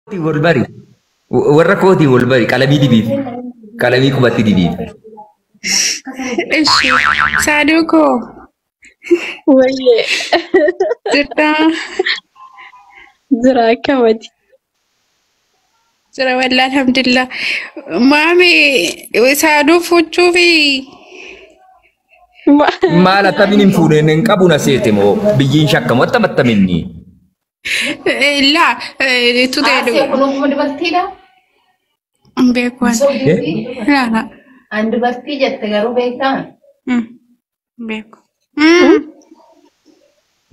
Wal bari. Warra kootii wal bari qalamii dibiif. Qalamii qubatti dibiif. Ishi Saaduu koo Wayyee jirtaa jira akkamati. Jira wallaa alhamdulillah. Maami Saaduu fuuchuufi Maal akkamiin hin fuudheen hin qabu na seete moo biyyiin shakkamu attamattamini. Laa tutee Asii kun oguma dubartiidha. Hin beeku ani. Sobduufi. Laa laa An dubartii jette garuu beektaa? Hin beeku.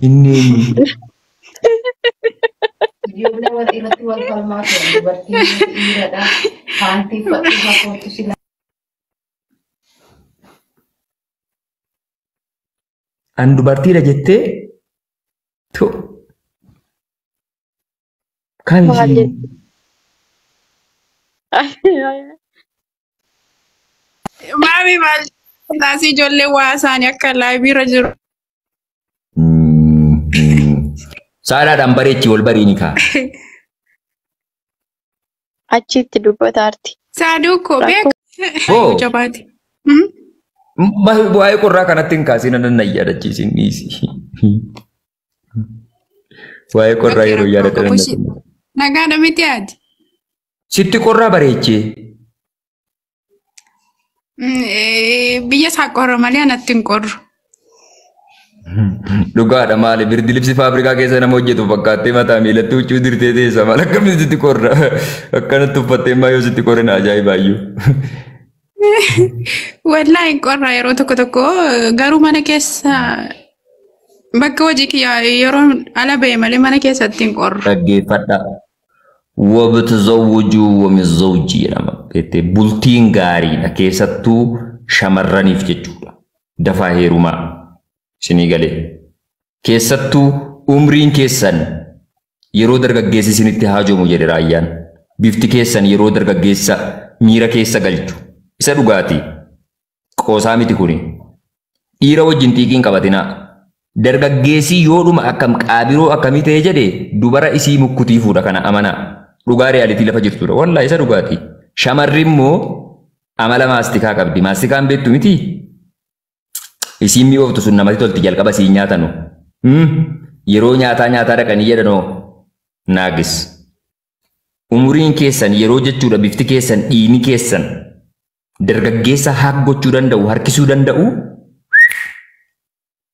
Inni Ijoollee wal irratti wal falmaa turan dubartiin dhiiradha. Paantii uffadhu fakkoottu sila. An dubartiidha jettee tu kan Maal isheen jette? Maami maal taasii ijoollee waa isaanii akka laayibiirra jiru. Saalaadhaan bareechi wal bariini kaa. Achitti dubbataarti. Saaduu koo Rakkoo beeku. Hoo Jabaati. Waa'ee qorraa kanatti hin kaasin nan na yaadachiisin dhiisi. Waa'ee qorraa Bakki yeroo rakkoo yaadatan qabu nan ishee. Nagaadha miti ati. Sitti qorraa bareechee. Biyya isaa qorra malee anatti hin qorru. Dhugaadha maali birdi libsi faabrikaa keessa nama hojjetu fakkaattee mataa miilatti huccuu dirtee teessa maal akkamitti sitti qorra akkanatti uffattee maa yoo sitti qorre na ajaa'ibaayyuu. Wallaahi hin qorra yeroo tokko tokko garuu mana keessa bakka hojii kiyyaa yeroo ala ba'e malee mana keessatti hin qorru. Dhaggeeffadha. Wabtazawwujuu wamizawji jedhama. Beektee bultiin gaariidha keessattuu shamarraniif jechuudha. Dafaa heerumaa isinii galee. Keessattuu umriin keessan yeroo dargaggeessi isinitti haajomu jedhe raayyaan. Bifti keessan yeroo dargaggeessa miira keessa galchu. Isa dhugaatii. Qoosaa miti kuni. Dhiira wajjin xiiqiin qabatinaa. Dargaggeessi yoodhuma akkam qaabiroo akkamii ta'e jedhe dubara isii mukkutii fuudha kana amanaa. Dhugaa reyaalitii lafa jirtudha. Wallaahi isa dhugaatii. Shamarri immoo amala maastikaa qabdi. Maastikaan beektu miti. Isiin mi'ooftu sun namatti tolti jalqaba siin nyaatanu. Yeroo nyaataa nyaataa dhaqanii jedhanoo naagis. Umuriin keessan yeroo jechuudha bifti keessan dhiigni keessan dargaggeessa haaq gochuu danda'u harkisuu danda'u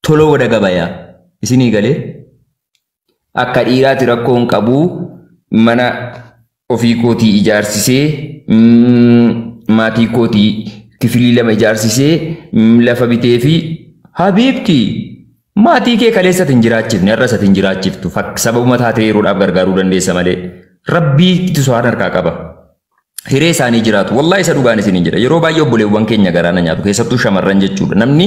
toloo wada gabayaa isinii galee akka dhiiraati rakkoo hin qabu mana ofii kootii ijaarsisee maatii kootii kifilii lama ijaarsisee lafa bitee fi habiibti maatii kee kaleessa hin jiraachifne har'a isa hin jiraachiftu sababuma taatee yeroodhaaf gargaaruu dandeessa malee rabbii itti so'aan harkaa qaba. Hiree isaanii jiraatu. Wallaahi isa dhugaan isiniin jedha. Yeroo baay'ee obboleewwan keenya garaa na nyaatu. Keessattuu shamarran jechuudha. Namni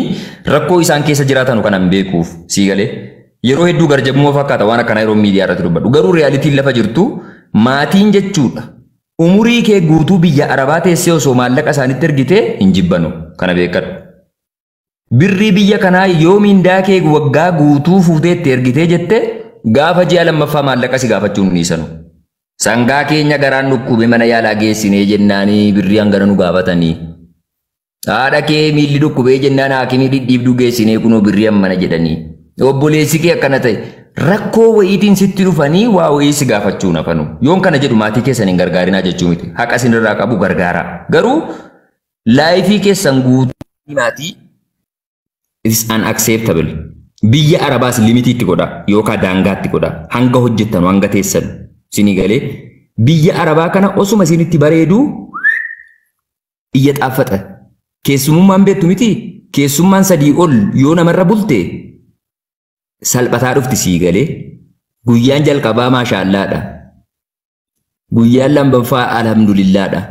rakkoo isaan keessa jiraatanu kana hin beekuuf sii galee. Yeroo hedduu garjabummaa fakkaata waan akkanaa yeroo miidiyaa irratti dubbadhu. Garuu reyaalitiin lafa jirtu maatiin jechuudha. Umurii kee guutuu biyya Arabaa teessee osoo maallaqa isaanitti ergitee hin jibbanu. Kana beekadhu. Birrii biyya kanaa yoo mindaa kee waggaa guutuu fuutee itti ergitee jette gaafa ji'a lammaffaa maallaqa si gaafachuu hin dhiisanu. Sangaa keenya garaan dhukkube mana yaalaa geessinee jennaanii birrii hangana nu gaafatanii. Haadha kee miilli dhukkubee jennaan haakimii dhidhiibduu geessinee kunoo birrii hammana jedhanii. Obboleessi kee akkana ta'e rakkoo wayiitiin sitti dhufanii waa wayii si gaafachuu nafanu. Yoon kana jedhu maatii keessan hin gargaarinaa jechuu miti. Haqa isinirraa qabu gargaaraa. Garuu laayifii keessan guutuu maatii it is unacceptable. Biyya Arabaas limitiitti godha yookaan daangaatti godha. Hanga hojjettanu hanga teessanu. Isinii galee biyya Arabaa kana osuma isinitti bareedu iyya xaaffata. Keessummaan beektu miti keessummaan sadii ol yoo namarra bulte salphataa dhufti sii galee guyyaan jalqabaa maashaallaadha. Guyyaan lammaffaa alhamdulillaadha.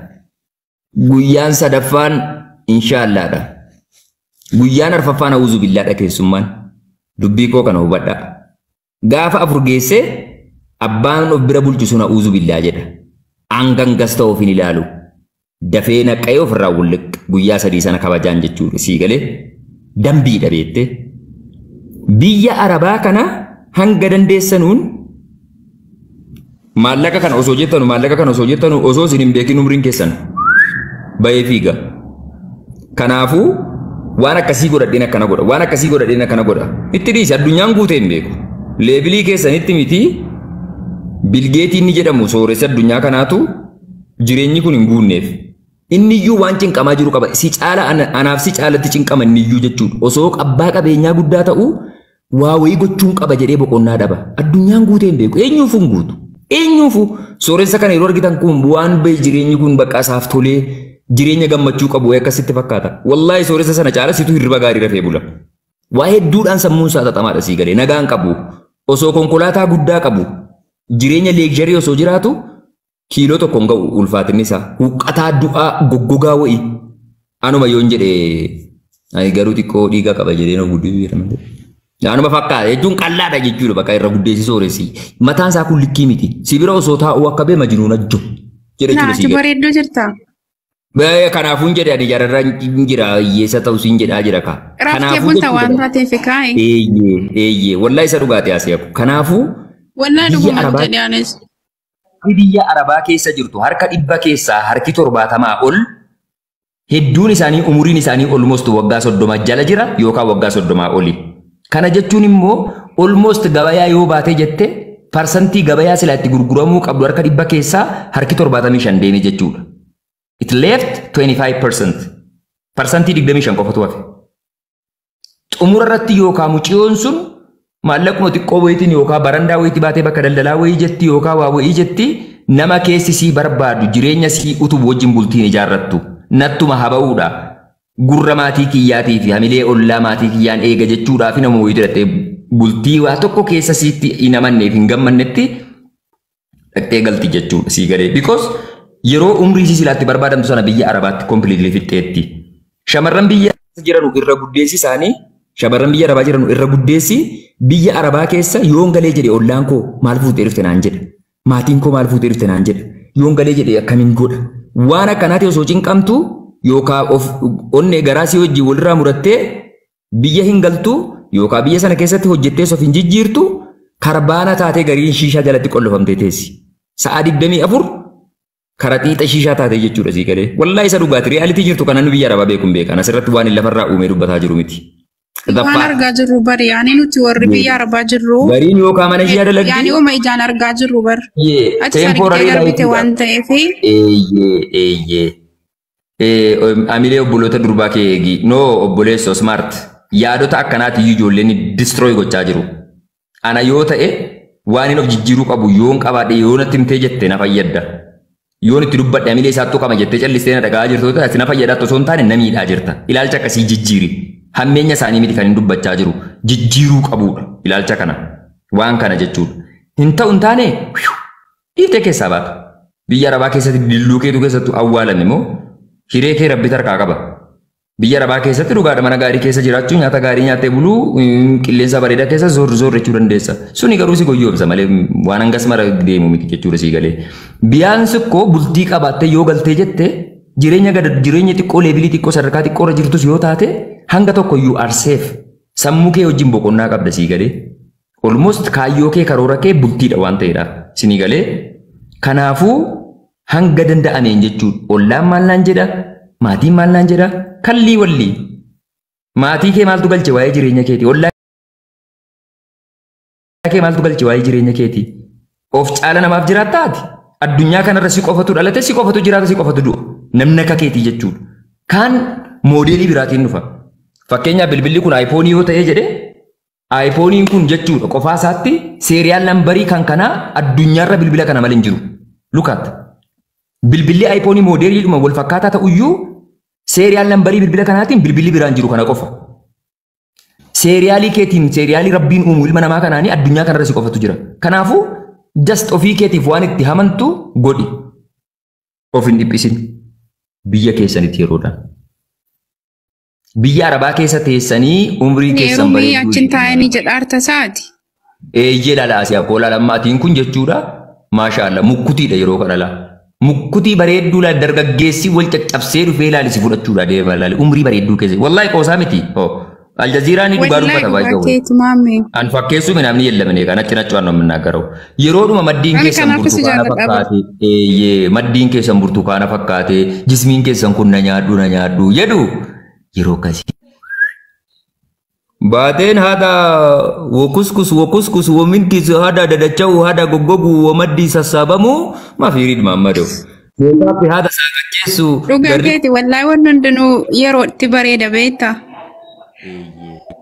Guyyaan sadaffaan inshaallaadha. Guyyaan arfaffaan awuzu billaadha keessummaan. Dubbii koo kana hubadhaa. Gaafa afur geessee abbaan of bira bulchu sun awuzu billaa jedha. Hangangas ta'u of hin ilaalu. Dafee naqee ofirraa wulliq guyyaa sadii sana kabajaan jechuudha sii galee dambiidha beektee. Biyya Arabaa kana hanga dandeessanuun Maallaqa kana osoo jettanu, maallaqa kana osoo jettanu, osoo isin hin beekin umriin keessan bahee fiiga. Kanaafuu waan akkasii godhadheen akkana godha, waan akkasii godhadheen akkana godha. Itti dhiisi, addunyaan guutee hin beeku. Level keessanitti miti, Bill Gates inni jedhamu sooressa addunyaa kanaatu jireenyi kun hin guunneef. Inni iyyuu waan cinqamaa jiru qaba. Si caala, anaaf si caalatti cinqama inni iyyuu jechuudha. Osoo abbaa qabeenyaa guddaa ta'uu waa wayii gochuun qaba jedhee boqonnaa dhaba. Addunyaan guutee hin beeku. Eenyuufuu hin guutu. Eenyuufuu sooressa kana yeroo argitan kun waan bahe, jireenyi kun bakka isaaf tolee, jireenya gammachuu qabu akkasitti fakkaata. Wallaahi, sooressa sana caala situ hirriba gaarii rafee bula. Waa hedduudhaan sammuun isaa xaxamaadha, sii galee, nagaan qabu. Osoo konkolaataa guddaa qabu, jireenya luxury osoo jiraatu, kiiloo tokko hin ga'u ulfaatinni isaa. Huqqataa du'aa goggogaa wayi. Anuma yoon jedhe, ani garuu xiqqoo dhiiga qaba jedhee na guddisuu jedhama. Anuma fakkaata jechuun qallaadha jechuudha, bakka irra guddeessi sooressi. Mataan isaa kun likkii miti. Sibira osoo taa'uu akka bee majnuun ajjo jedhe jechuudha. Naati sii galee. Bareedduu jirta. Kanaafuun jedhe, ani jaararra hin jira, hiyyeessa ta'u siin jedhaa jira ka. Raftee bulta waan taateef kaa'e. Eeyyee, eeyyee, wallaahi isa dhugaate asii aku. Kanaafuu Wallaa biyya dhuguma Arabaa jedhe anis. biyya Arabaa keessa jirtu harka 100 keessaa harki 70 ol, hedduun isaanii umuriin isaanii almost waggaa 30 jala jira yookaan waggaa 30 oli. Kana jechuun immoo almost gabayaa yoo baatee jette, parsantii gabayaa silaa itti gurguramuu qabdu harka 100 keessaa harki 75 deeme jechuudha. It left 25%. Parsantii 25 qofatu hafe. Xumura irratti yookaan muciyoon sun maallaquma xiqqoo wayiitiin yookaan barandaa wayiitti baatee bakka daldalaa wayii jetti yookaan waa wayii jetti, nama keessi sii barbaadu, jireenya sii utubu wajjin bultiin ijaarrattu. Nattuma haba'uudha. Gurra maatii kiyyaatii fi hamilee ollaa maatii kiyyaan eega jechuudhaa fi nama wayii hidhattee bultii waa tokko keessa siitti hin amanneef hin gammannetti dhaqxee galti jechuudha, sii galee. Because yeroo umrii isii silaatti barbaadamtu sana biyya Arabaatti completely fixxeetti. Shamarran biyya jiranu irra guddeessi isaanii, shamarran biyya Arabaa jiranu irra guddeessi, biyya Arabaa keessa yoon galee jedhe ollaan koo maal fuutee dhufte naan jedha. Maatiin koo maal fuutee dhufte naan jedha. Yoon galee jedhe akkamiin godha? Waan akkanaati osoo cinqamtu yookaan of onnee garaa sii wajjin walirraa murattee biyya hin galtu yookaan biyya sana keessatti hojjettee of hin jijjiirtu, karbaana taatee gariin shiishaa jalatti qollofamtee teessi. Sa'a 24 kara xiixa shiishaa taatee jechuudha, sii galee. Wallaahi isa dhugaati, reality jirtu kana nu biyya Arabaa beekuun beekan, asirratti waan hin lafarraa uumee dubbataa jiru miti. Waan argaa jirru bari, yaani nuti warri biyya Arabaa jirru. Gariin yookaan mana ishee dalagdi. Yaani uma ijaan argaa jirru bar. Ati Temporary argitee darbite waan ta'eef. Eeyyee, eeyyee. Amilee obboloota durbaa kee eegi. No, obboleessoo smart. Yaadota akkanaati iyyuu ijoolleen destroy gochaa jiru. Ana yoo ta'e, waan inni of jijjiiruu qabu yoon qabaadhe, yoo natti himtee jette na fayyadda. Yoon itti dubbadhe amilee isaattuu qaba jettee callistee na dhaga'aa jirtu ta'e, ati na fayyadaatti osoo hin taane na miidhaa jirta. Ilaalcha akkasii jijjiiri. Hammeenya isaanii miti kan hin dubbachaa jiru. Jijjiiruu qabuudha ilaalcha kana. Waan kana jechuudha. Hin ta'u hin taane dhiiftee keessaa baata. Biyya Arabaa keessatti dilluu keetu keessattuu awwaalame moo hiree kee rabbi tarkaa qaba. Biyya Arabaa keessatti dhugaadha, mana gaarii keessa jiraachuu, nyaata gaarii nyaattee buluu, qilleensa bareedaa keessa zoor zoor jechuu dandeessa. Suni garuu si goyyoomsa malee waan hangas mara deemu miti jechuudha, sii galee. Biyyaan sikkoo bultii qabaattee yoo galtee jette, jireenya gad jireenya xiqqoo, level xiqqoo, sadarkaa xiqqoo irra jirtus yoo taate, hanga tokko you are safe. Sammuu kee wajjin boqonnaa qabda, sii galee. Almost kaayyoo kee, karoora kee bultiidha waan ta'eedha. Sinii galee. Kanaafuu hanga danda'ameen jechuudha. Ollaan maal naan jedha? Maatiin maal naan jedha? Kallii wallii. Maatii kee maaltu galche waa'ee jireenya keetii? Ollaa kee maaltu galche waa'ee jireenya keetii? Of caala namaaf jiraatta ati? Addunyaa kanarra si qofatu dhalate, si qofatu jiraata, si qofatu du'a. Namni akka keetii jechuudha. Kaan moodeelii biraatiin dhufa. Fakkeenyaaf bilbilli kun iPhone yoo ta'e jedhe, iPhoneiin kun jechuudha qofaa isaatti serial number kan kanaa addunyaarra bilbila kana malee hin jiru. Look at. Bilbilli iPhone moodeeliidhuma wal fakkaataa ta'uyyuu, serial number bilbila kanaatiin bilbilli biraan jiru kana qofa. Serial keetiin, serial rabbiin uumu ilma namaa kanaanii addunyaa kanarra si qofatu jira. Kanaafuu just ofii keetiif waan itti hamantu godhi. Of hin dhiphisin. Biyya keessanitti yeroodhaan. Biyya Arabaa keessa teessanii umrii keessan Heerumii bareedduu. achiin taa'anii jedhaarta isaati. Eeyyee, laala asii akkoo laalamaatiin kun jechuudha. Maashaallah, mukkutiidha yeroo kana laa. Mukkutii bareedduu laal, dargaggeessi wal caccabsee dhufee laali si fudhachuudha deema laali umrii bareedduu keessa. Wallaahi qoosaa miti. Aljaziiraan dhugaa Wallaahi dubbata dhugaa baay'ee. keeti maame. An fakkeessuu minaamni yellamne kan achi nachuwaan ነው የምናገረው. Yeroodhuma maddiin Ani keessan kanaafis burtukaana jaalladha bara. fakkaate, eeyyee maddiin keessan burtukaana fakkaate, jismiin keessan kun na nyaadhu na nyaadhu jedhu yeroo akkasii. Baateen haadha wokuskus wokuskus womintis haadha dadacha'u haadha goggogu womaddii sassaabamu maaf hiriid maammadoo. Meeqaafi haadha saaqacheessu Dhugaa garri keeti wallaahi wanni hundinuu yeroo itti bareeda beektaa.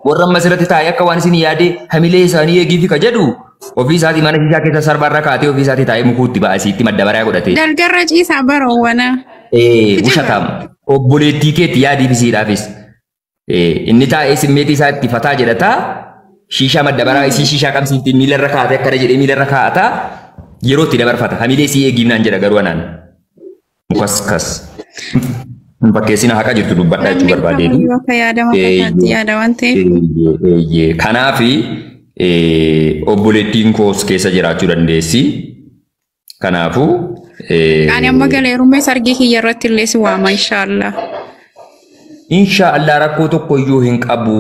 Warra amma asirratti taa'ee akka waan isin yaade hamilee isaanii eegiifi ka jedhu ofii isaatii mana isaa keessa sarbarra kaatee ofii isaatii taa'ee mukuutti ba'asiitti maddabaraa godhate. Dalgarra ciisaa baroowwana. Ee Kijiba. Ushataam obboleettii keetti yaadiif isiidhaafis. Inni taa'ee simmeetii isaa itti fataa jedhataa shiishaa maddabaraa isii shiishaa qabsiifti miilarra kaatee akkana jedhee miilarra kaa'ataa yeroo itti dabarfata hamilee isii eegiif naan jedha garuu anaan. Mukas kas. Hin fakkeessina haqa jirtu dubbadhaa jechuu Namni barbaadeetu. kamiyyuu akka yaada mataa isaatti yaada waan ta'eef. Eeyyee. Kanaafi obboleettiin koos keessa jiraachuu dandeessi. Kanaafuu Ani amma galeerummaa sargii kiyya irratti illee si waama inshaallah. Insha Allah rakkoo tokko iyyuu hin qabu.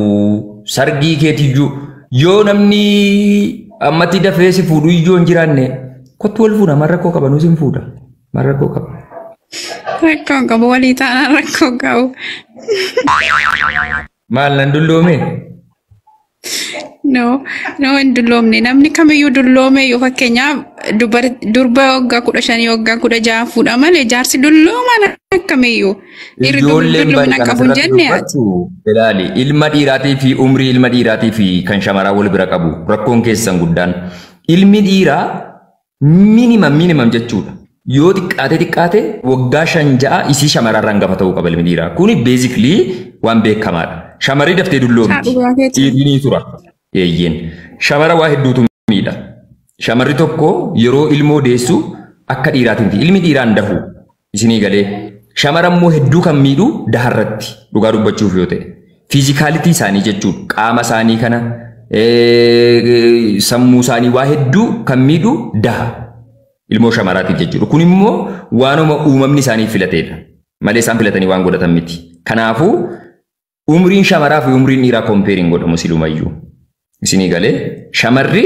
Sargii keetiyyuu yoo namni ammatti dafee si fuudhu iyyuu hin jiraanne kottu wal fuudha. Maal rakkoo qaba? Nus hin fuudha. Maal rakkoo qaba? Rakkoo hin qabu walii taanaan rakkoo hin qabu. Maal nan dulloome? No, no hin dulloomne. Namni kamiyyuu dulloome yoo fakkeenyaaf durba waggaa 15 waggaa 16 fuudha malee jaarsi dullooman akkamiyyuu. Dhiirri Ijoolleen bari dullumina kan qabu hin asirratti jenne ati. dubbachuu ilaali. Ilma dhiiraatii fi umrii ilma dhiiraatii fi kan shamaraa wal bira qabu rakkoon keessan guddaan. Ilmi dhiiraa minimum minimum jechuudha. Yoo xiqqaate xiqqaate waggaa 5 6 isii shamararraa hangafa ta'uu qaba ilmi dhiiraa. Kuni basically waan beekamaadha. Shamarri daftee Haa dulloomti. dhugaa keeti. Dhiirri ni tura. Eeyyeen. Shamara waa hedduutu miidha. Shamarri tokko yeroo ilmoo deessu akka dhiiraatiin miti. Ilmi dhiiraan dahu isinii galee. Shamara immoo hedduu kan miidhu daharratti dhugaa dubbachuuf yoo ta'e. Physicality isaanii jechuudha. Qaama isaanii kana sammuu isaanii waa hedduu kan miidhu daha. Ilmoo shamaraatiif jechuudha. Kun immoo waanuma uumamni isaanii filateedha. Malee isaan filatanii waan godhatan miti. Kanaafuu umriin shamaraa fi umriin dhiiraa compare hin godhamu silumayyuu. Isinii galee shamarri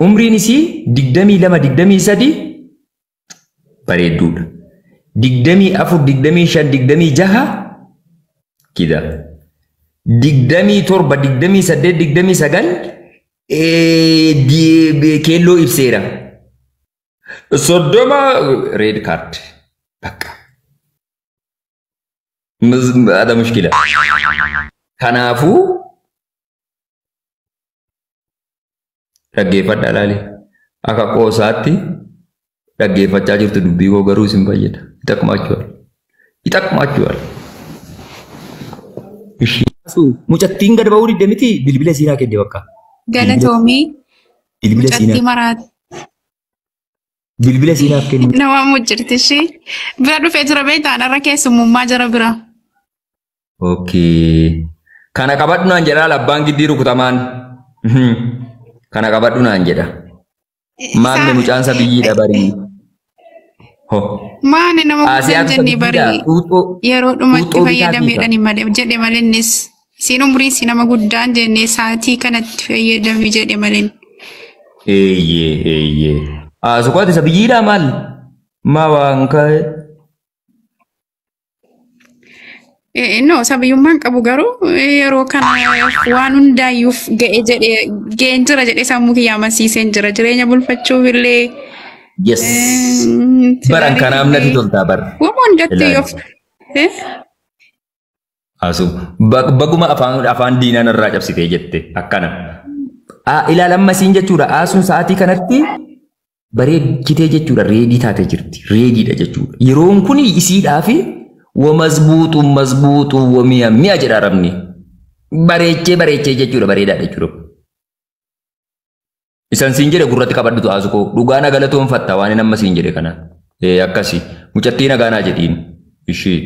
umriin isii 22 23 bareedduudha. 24 25 26 kida. 27 28 29 keelloo ibseera. 30 red card. Bakka. Ada mushkila. Kanaafuu dhaggeeffadhaa laali. Akka qoosaatti dhaggeeffachaa jirtu dubbii koo garuu isin fayyada. ይጠቅማችኋል. ይጠቅማችኋል. Mucattiin gad ba'uu didde miti bilbila siinaa kenne bakka. Galatoomii Bilbila mucattii siinaa maraati. Bilbila siinaaf kenne. Nama mujjirti ishee. Bira dhufee jira beektaan irra keessummummaa jira bira. Okay. Kana qabadhu naan jedha abbaan giddii rukutamaan. Kana qabadhu naan jedha. Maamne mucaansa biyyiidha barii. Ho. Maani nama guddaan Asiyaatu jennee biyyiidha. barii Xuuxoo yeroo dhumatti xuuxoo bitaa fiiga. fayyadameedhani malee jedhe malee innis siin umriin si nama guddaan jennee sa'aatii kanatti fayyadami jedhe malee. Eeyyee eeyyee. Asuqaati isa biyyiidha maal? Maa waan ka'e? No, sabiyyummaan qabu garuu yeroo kana waan hundaayyuuf ga'e jedhee ga'een jira jedhee sammuu kiyya amansiiseen jira. Jireenya bulfachuuf illee Yes. Baran kanaaf natti toltaa bara. Waan hundatti Ilaali. of Asu baguma afaan afaan diinaa narraa cabsitee jette akkana. Ilaali amma siin jechuudha. Asuun sa'aatii kanatti bareechitee jechuudha. Ready taatee jirti. Ready dha jechuudha. Yeroon kun isiidhaafi wa mazbuuxu mazbuuxu wa mi'a mi'a jedha arabni. Bareechee bareechee jechuudha. Bareedaadha jechuudha. Isan siin jedhe gurratti qabadhutu asu koo dhugaa na galatoonfatta waan inni amma siin jedhe kana. Ee akkasi mucattii nagaanaa jedhiin. Ishii.